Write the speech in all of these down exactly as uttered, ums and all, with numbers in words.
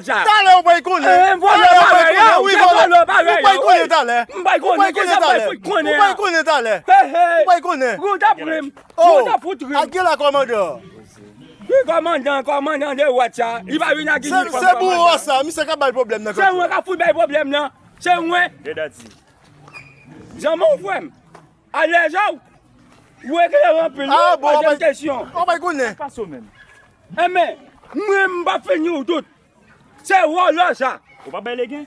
Raja. Talè ou pral konnen. Eh, vòlè parèy yo, wi, vòlè parèy yo. Ou pral konnen talè. M pral konnen, kisa m pral fout konnen. Ou pral konnen talè. Ou pral konnen. Ou ta pran m. Oh, ou ta fout ri m. Ak gen la kòmandan. Ki kòmandan, kòmandan de wòt sa. Li pa vin ak inifòm kòmandan. Se bouro sa, misye ka bay pwoblèm nan. Se mwen ka fout bay pwoblèm nan. Se mwen. Zanmi w frè m. Alèz ou. Ou eklere anpil, wi. Ah, bon, poze m kesyon. Ou pa konnen. Pase w menm. Enben, mwen, m p ap fini w tout. Se vòlè sa. Ou pa bay legen?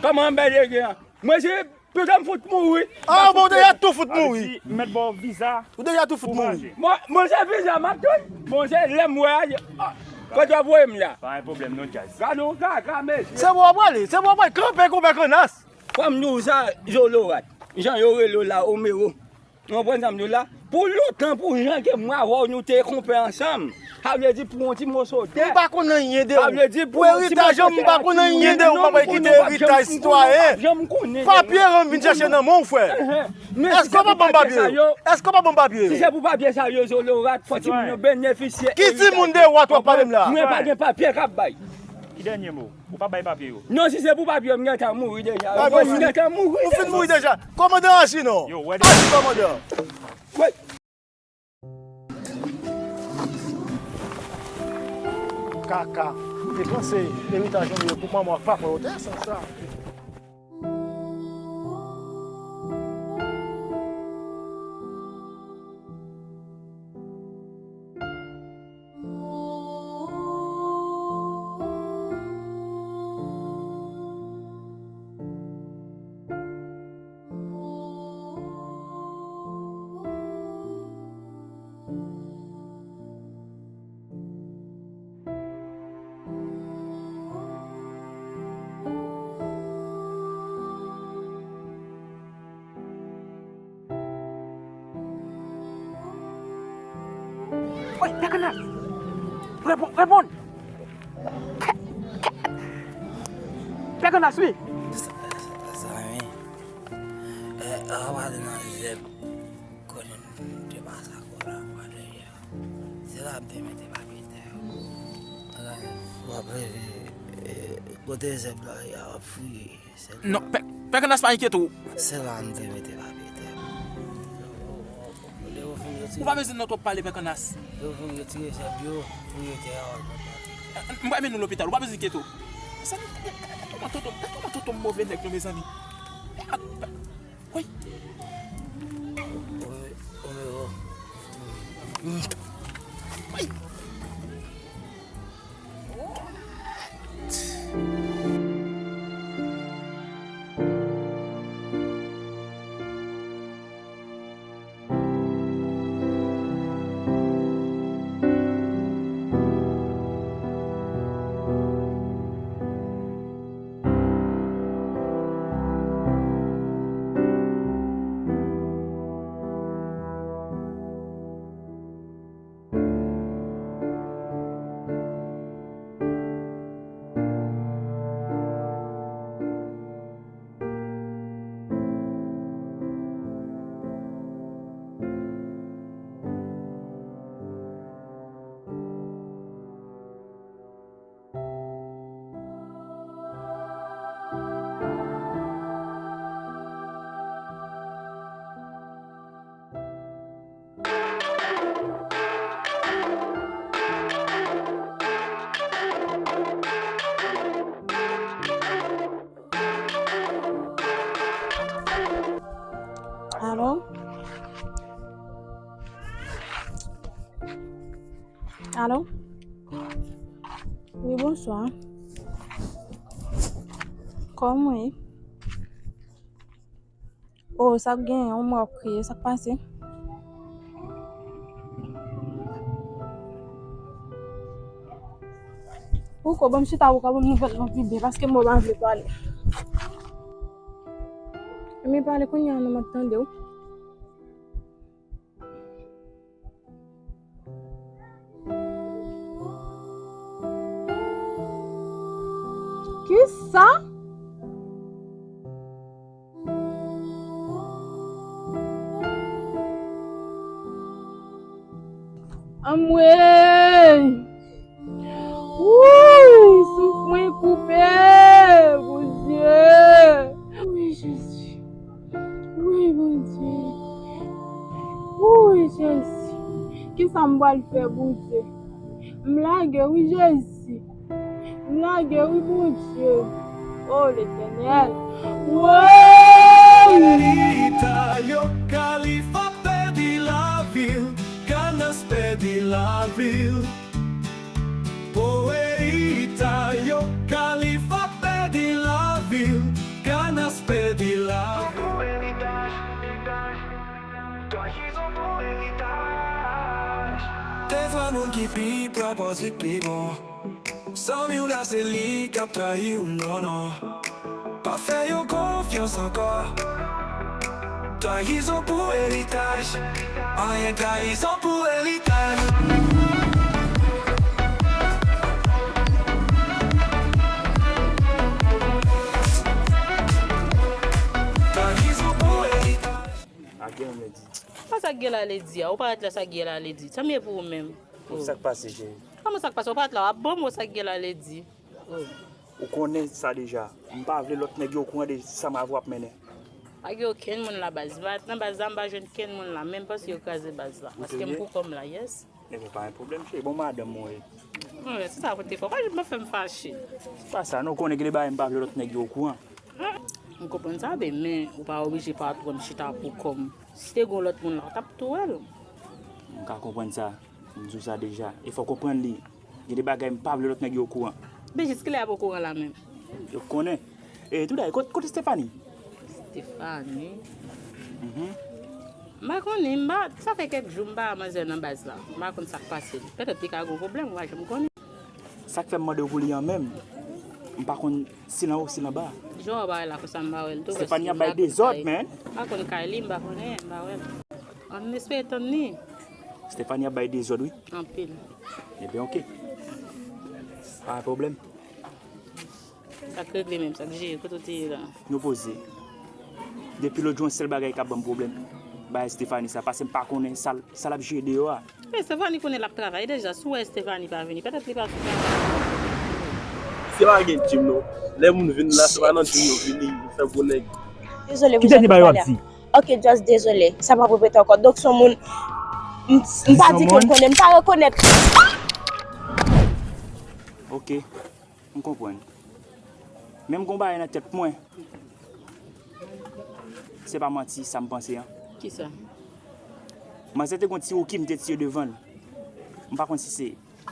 Kòman m bay legen an? Mwen, se pito m fout mouri. Ah, bon, ou deja tou fout mouri. Avèk ti mèt ba w viza. Ou deja tou fout mouri. Mwen, mwen, se viza m ap tann. Mwen, se lè m wè a, kote w ap voye m la. Pa gen pwoblèm non, Jazz. Gade yon kaka, mesye. Se bò w prale, se bò w prale. Kanpe konpè kannas. Fò m di w sa, Zolorat. Jan yo rele w la, Omero. Ou konprann sa m di w la? Pou lontan, pou jan ke mwen avè w nou te konpè ansanm, sa vle di pou yon ti moso tè. M pa konn anyen de ou. Sa vle di pou yon ti moso tè. Pou eritaj an, m pa konn anyen de ou, m pa pral kite eritaj sitwayen. Papye an m vin chèche nan men w, frè. Èske w pa ban m papye yo? Èske w pa ban m papye yo? Si se pou papye sa yo, Zolorat, fò timoun yo benefisye. Ki timoun de wòt w ap pale m la? Mwen pa gen papye k ap bay. Ki dènye mo? Ou pa bay papye yo? Non, si se pou papye, m gentan mouri deja. Ou konn m gentan mouri deja. Ou fin mouri deja. Kòmandan aji non. Yo, wè de. Aji kòmandan. Wi. Kaka. Te panse eritaj mwen yo pou manman ak papa yo te san sa. Woy, Pè Kanas! Reponn, reponn! Pè Kanas, wi! Zanmi, eh, ann ale nan zèb kote m te pase ak ou la, m pale yè. Se la m te mete papye tè yo. W ap leve, eh, kote zèb la ye a, w ap fouye. Non, Pè, Pè Kanas pa enkyete w. Se la m te mete papye tè. Ou pa bezwen nan twòp pale, Pè Kanas. Yo vin retire zèb yo, fouye tè a. M pral mennen w lopital, ou pa bezwen enkyete w. Mezanmi, gade kòman tonton, gade kòman tonton move nèg non, mezanmi. Woy. Woy, woy, woy. Woy. Alo? Wi, bonswa. Kòman w ye? Oh, sa k genyen? Ou mwen ap kriye, sa k pase? Ou ko ban m chita, ou ka ban m nouvèl lan pi byen, paske mwen pa vle pale. Men pale kounye a non, m ap tande w. Kisa? Anmwey! Wouy, souf mwen koupe, Bondye. Wi, Jezi. Wi, Bondye. Wi, Jezi. Kisa m pral fè, Bondye? M lage, wi, Jezi. M lage, wi, Bondye. O Letènèl. Woy! Poeta yo, Kalifa pèdi lavi l, Kanas pèdi lavi l. Poeta yo, Kalifa pèdi lavi l, Kanas pèdi lavi l. Trayizon pou eritaj. Te vle moun ki pi pwòp, pase pi bon. Zanmi w la, se li k ap trayi w, non, non. Pa fè yo konfyans ankò. Trayizon pou eritaj. Anyen trayizon pou eritaj. Trayizon pou eritaj. Sa Gela vle di? Pa sa Gela vle di a. Ou pa wè sa Gela vle di. Sa m ye pou ou menm? Bon, sa k pase, cheri? Kòman sa k pase? Ou pa wè la, w ap ban m wè sa Gela vle di. Ou konnen sa deja. M pa vle lòt nèg yo okouran de sa m avè w ap mennen. Pa gen okenn moun la baz. M pa nan baz la, m pa jwenn kenn moun la. Menm panse yo kraze baz la. Paske m pou kò m la, yes. Ebyen, pa gen pwoblèm, cheri. Bon, madanm mwen ye. Mwen, se sa pou te fè. Pa janm fè m fache. Se pa sa, non, ou konnen gen de bagay m pa vle lòt nèg yo okouran. M konprann sa, ben, men ou pa oblije pa tou wè m chita pou kò m. Si te gen yon lòt moun la, w t ap tou wè l. M ka konprann sa. M di w sa deja. E fò w konprann li. Gen de bagay m pa vle lòt nèg yo okouran. Ben, jiskilè y ap okouran la menm? Yo konnen. E tou dayè, kot-, kote Stephanie? Stephanie? Mhm. M pa konnen, m pa, sa fè kèk jou m pa wè manzè nan baz la. M pa konn sa k pase li. Petèt li ka gen yon pwoblèm, ou pa janm konnen. Sa k fè m mande w pou li an menm, m pa konn si l anwo, si l anba. Jan w pa wè la konsa, m pa wè l tou, Stephanie ap bay dezòd, man. M pa konn kay li, m pa konnen, m pa wè l. Ann espere tann li. Stephanie ap bay dezòd, wi. Anpil. Ebyen, oke. Pa gen pwoblèm. Sa k regle menm, sa k jere, kote w te ye la? Nou poze. Depi lòt jou, yon sèl bagay k ap ban m pwoblèm. Bagay Stephanie sa, paske m pa konnen sa l, sa l ap jere deyò a. Men Stephanie konnen l ap travay deja. Si w wè Stephanie pa vini, petèt li pa sou travay. Se pa gen djim non. Lè moun vin la, se pa nan djim yo vini, yo fè gwo nèg. Dezole, ki dènye bagay w ap di? Ok, just dezole. Sa p ap repete ankò. Donk, se yon moun, m, m pa di ke m konnen, m pa rekonèt. Ok, m konprann. Men m gon bagay nan tèt mwen. Se pa manti, sa m panse an. Kisa? Manzè te gon ti wouki m te tiye devan l. M pa konn si se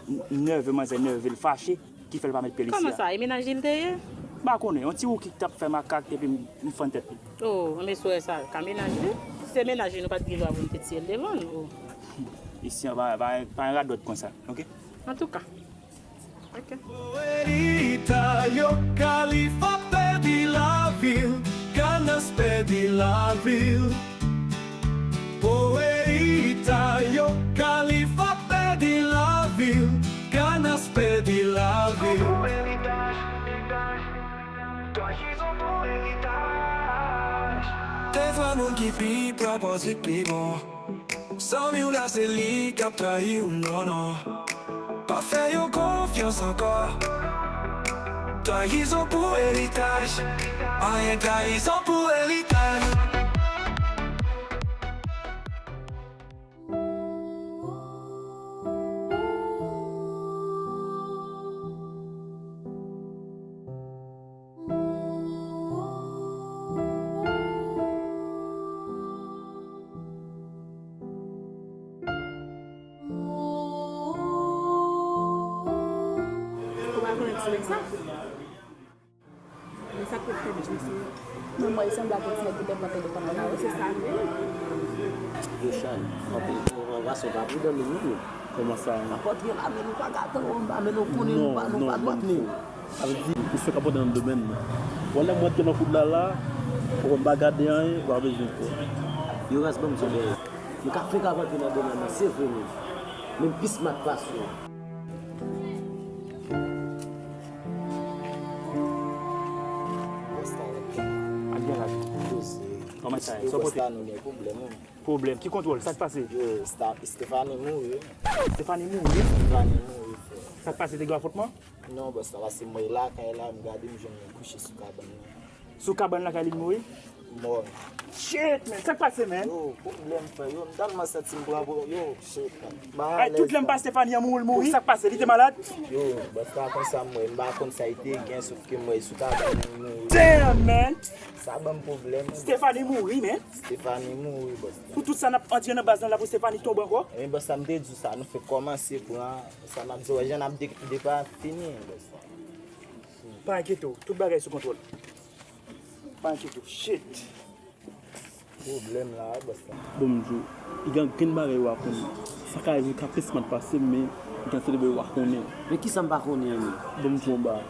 n-, nève manzè nève l fache ki fè l pa met pye l isi a. Kòman sa? E menaj li l te ye? M pa konnen. Yon ti wouki k t ap fè makak epi m, m fann tèt li. Oh, men si w wè sa ka menaj li. Si se menaj li, nou pa t gen dwa pou n te tiye l devan l. Oh. Isi an pa, pa, pa gen radòt konsa, ok? Antouka. Ok. Poeta yo, Kalifa pèdi lavi l, Kanas pèdi lavi l. Poeta yo, Kalifa pèdi lavi l, Kanas pèdi lavi l. Te vle moun ki pi pwòp, pase pi bon. Zanmi w la, se li k ap trayi w, non, non. Pa fè yo konfyans ankò. Trayizon pou eritaj. Anyen trayizon pou eritaj. Sa k ret pi byen, mesye. Mwen, mwen, sanble ak yon ti nèg ki te pran telefòn nan lari, se sa vre. Yo, Chan, anpil, yon gason pa pridan menm non, men. Kòman sa, hein? N ap antre la, men nou pa ka tann anba, men nou konnen nou pa, nou pa dwat, men. Sa vle di, ou fèk ap antre nan domèn nan. Bon, lè mwen te nan kout la, la, ou konn pa gade anyen, ou pa bezwen pè. Yo, raz ban m di w bagay. Nou ka fèk ap antre nan domèn nan, se vre, men. Men m pi smart pase w. Ak gen laj. Kòman sa ye? Sa w pote? Pwoblèm, wi. Pwoblèm? Ki kontwòl? Sa k pase? Yo, Sta-, Stephanie mouri, wi. Stephanie mouri? Stephanie mouri, frè. Sa k pase, te gen afwontman? Non, bòs la, pase mwen lakay la, m gade, m jwenn li kouche sou kabann nan. Sou kabann lakay li, l mouri? Mò. Shit, man, sa k pase, man? Yo, pwoblèm, frè, yo, m tèlman santi m pran pou, yo, shit, man. Ay, tout lè m pase Stephanie an mouri, l mouri. Sa k pase? Li te malad? Yo, bòs la, konsa m wè, m pa konn sa li te gen, sòf ke m wè sou kabann nan, li mouri. Damn, man! Sa ban m pwoblèm, wi. Stephanie mouri, man. Stephanie mouri, bòs la. Pou tout sa n ap antre nan baz lan la pou Stephanie tonbe ankò? Men bòs la, m te di w sa, nou fèk kòmanse pran, sa n ap di w, jan n ap de-, depa fini, bòs la. Pa enkyete w, tout bagay sou kontwòl. Pa enkyete w, shit. Pwoblèm la, wi, bòs la. Bon, m di w, li gen ankenn bagay ou pa konnen. Sa ka rive, li ka pi smart pase m, men li gen ankenn bagay ou pa konnen. Men kisa m pa konnen an menm? Bon, m di w yon bagay.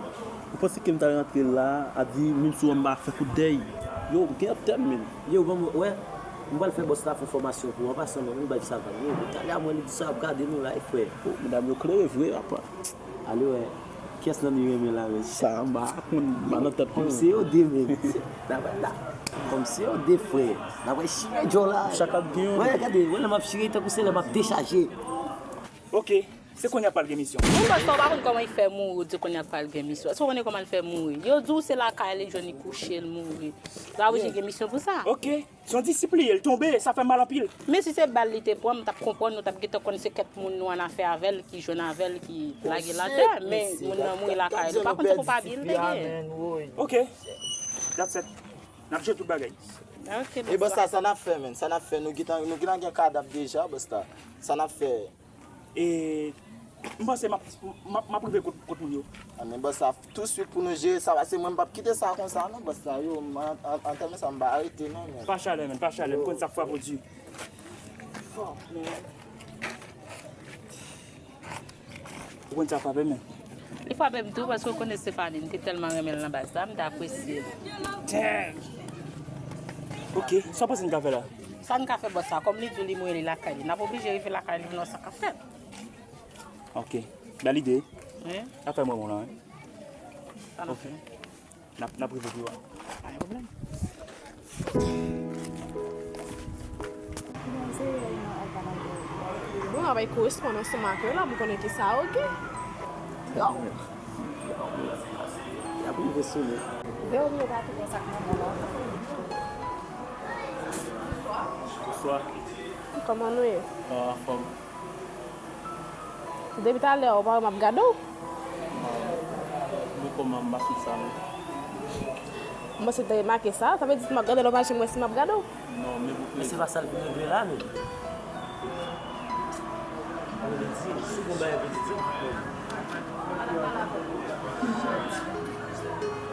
Ou panse ke m ta rantre la, a di, menm si w wè m pa fè kout dèy. Yo, gen yon tèm, men. Yo, bon, wè, m pral fè bòs la fè fòmasyon pou w, an pasan, men, m bay sa vag. Yo, talè a mwen, li di sa, ap gade nou la, e frè. Oh, medam yo klere vre, apa. Ale wè, kiyès nan nou renmen la, men? Sa, m pa konn, m pa nan tèt mwen. Kòm se yo de, men. N ap wè la. Kòm se yo de, frè. N ap wè chire djòl la. Chak ap gen yon. Wè, gade, wè, lè m ap chire, tankou se lè m ap dechaje. Ok, se kounye a pral gen misyon. Bon, bòs la, ou pa konn kòman li fè mouri, ou di kounye a pral gen misyon. Èske ou konnen kòman l fè mouri? Yo di w se lakay li jwenn li kouche, l mouri. Sa vle di gen misyon pou sa. Ok, se yon disip li ye, l tonbe, sa fè mal anpil. Men si se bal li te pran, m t ap konprann, nou t ap gentan konn se kèk moun nou annafè avè l, ki jwenn avè l, ki lage l atè. Men moun nan mouri lakay li, nou pa konn se konpabyen l te gen. Ok, that's it. N ap jere tout bagay. Ok, bòs la. E bòs la, sa n ap fè, menn? Sa n ap fè? Nou gentan, nou gentan gen kadaf deja, bòs la. Sa n ap fè? E, m panse m ap, m ap, m ap rive kot, kot moun yo. A, men bòs la, touswit pou nou jere sa, paske mwen m p ap kite sa konsa, non, bòs la, yo, m an, an, antèman sa, m pa arete, non, men. Pa chalè, menn, pa chalè, m konn sa k frape w di. Fuck, man. Ou konn sa k frape m, menn? Li frape m tou, paske w konnen Stephanie, m te tèlman renmen l nan baz la, m te apresye l. Damn! Ok, sa w panse n ka fè la? Sa n ka fè, bòs la, kòm li di w li mouri, li lakay li, n ap oblije rive lakay li, non, sa k ap fèt. Ok. Bèl ide. Wi. Afè mwen, mwen la, wi. Sa n ap fè? N ap, n ap rive pi lwen. Pa gen pwoblèm. Bon, n ap koresponn ansanm ak yo la pou konnen ki sa yo gen. Yo. Y ap rive sou nou. Depi yo pa tounen sa k manman la. Bonswa. Kòman nou ye? Anfòm. Depi talè a, ou pa wè m ap gade w? Bon, kòman m pa sou sa, non. Mwen se te remake sa, sa vle di si m ap gade l, ou pa janm wè si m ap gade w? Non, men pou... Men se pa sa l vin regle la, menm. Sa vle di, si w gon bagay pou di, di m, menm.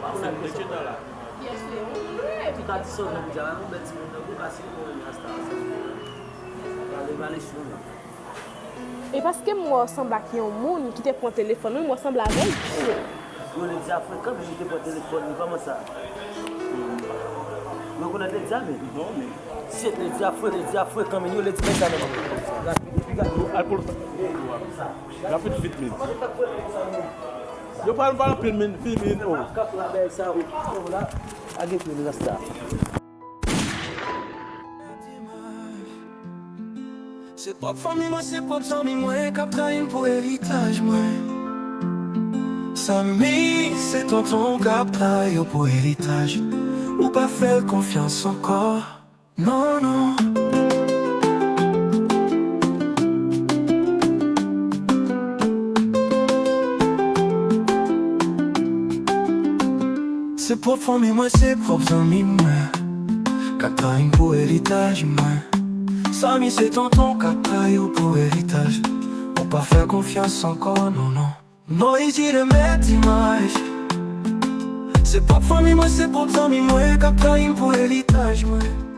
Pa fè m pèdi tan la. Ou ka di sa w vle pou di a, yon bèl timoun nan, ou ka si w renmen rasta a, sa. Pale, pale sou nou. E paske m wè w sanble ak yon moun ki te pran telefòn mwen, m wè w sanble avè l. Yo, Ledia frekan, men li te pran telefòn li, kòman sa? Ou rekonèt Ledia, men? Non, men. Shit, Ledia frekan, Ledia frekan, men yo, Ledia, men sa, men. Rapid, epi gade. Al pou l. Rapid, vit, men. Yo pral, pral anpil, men, vini, men, oh. Kap la, bèl sa, oh. Oh, la. A gen pil rasta. Se pwòp fanmi mwen, se pwòp zanmi mwen k ap trayi m pou eritaj mwen. Zanmi, se tonton w k ap trayi w pou eritaj. Ou pa fè l konfyans ankò. Non, non. Se pwòp fanmi mwen, se pwòp zanmi mwen k ap trayi m pou eritaj mwen. Zanmi, se tonton w k ap trayi w pou eritaj. Ou pa fè konfyans ankò, non, non. Non, isi de mèt imaj. Se pwòp fanmi mwen, se pwòp zanmi mwen k ap trayi m pou eritaj mwen.